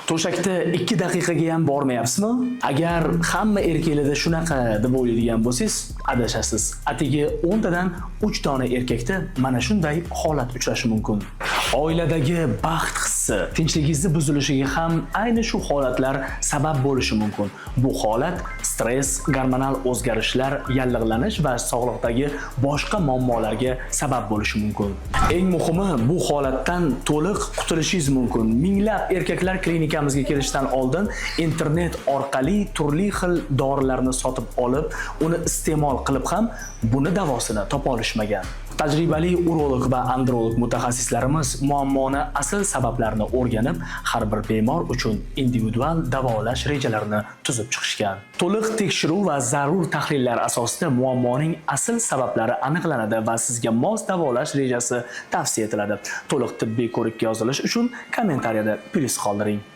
To'shakda 2 daqiqaga ham bormayapsizmi? Agar hamma erkaklarda shunaqa deb o'ylaydigan bo'lsangiz, adashasiz. Atigi 10 tadan 3 dona erkakda mana shunday holat uchrashi mumkin. Oiladagi baxt hissi, tinchligingizni buzilishiga ham ayni shu holatlar sabab bo'lishi mumkin. Bu holat stress, gormonal o'zgarishlar, yallig'lanish va sog'liqdagi boshqa muammolarga sabab bo'lishi mumkin. Eng muhimi, bu holatdan to'liq qutulishingiz mumkin. Minglab erkaklar klinikamizga kelishdan oldin internet orqali turli xil dorilarni sotib olib, uni iste'mol qilib ham buni davosini topa olishmagan. Tajribali urolog va androlog mutaxassislarimiz muammoni asl sabablarini o'rganib, har bir bemor uchun individual davolash rejalarini tuzib chiqishgan. To'liq tekshiruv va zarur tahlillar asosida muammoning asl sabablari aniqlanadi va sizga mos davolash rejasi tavsiya etiladi. To'liq tibbiy ko'rikka yozilish uchun kommentariyada plyus qoldiring.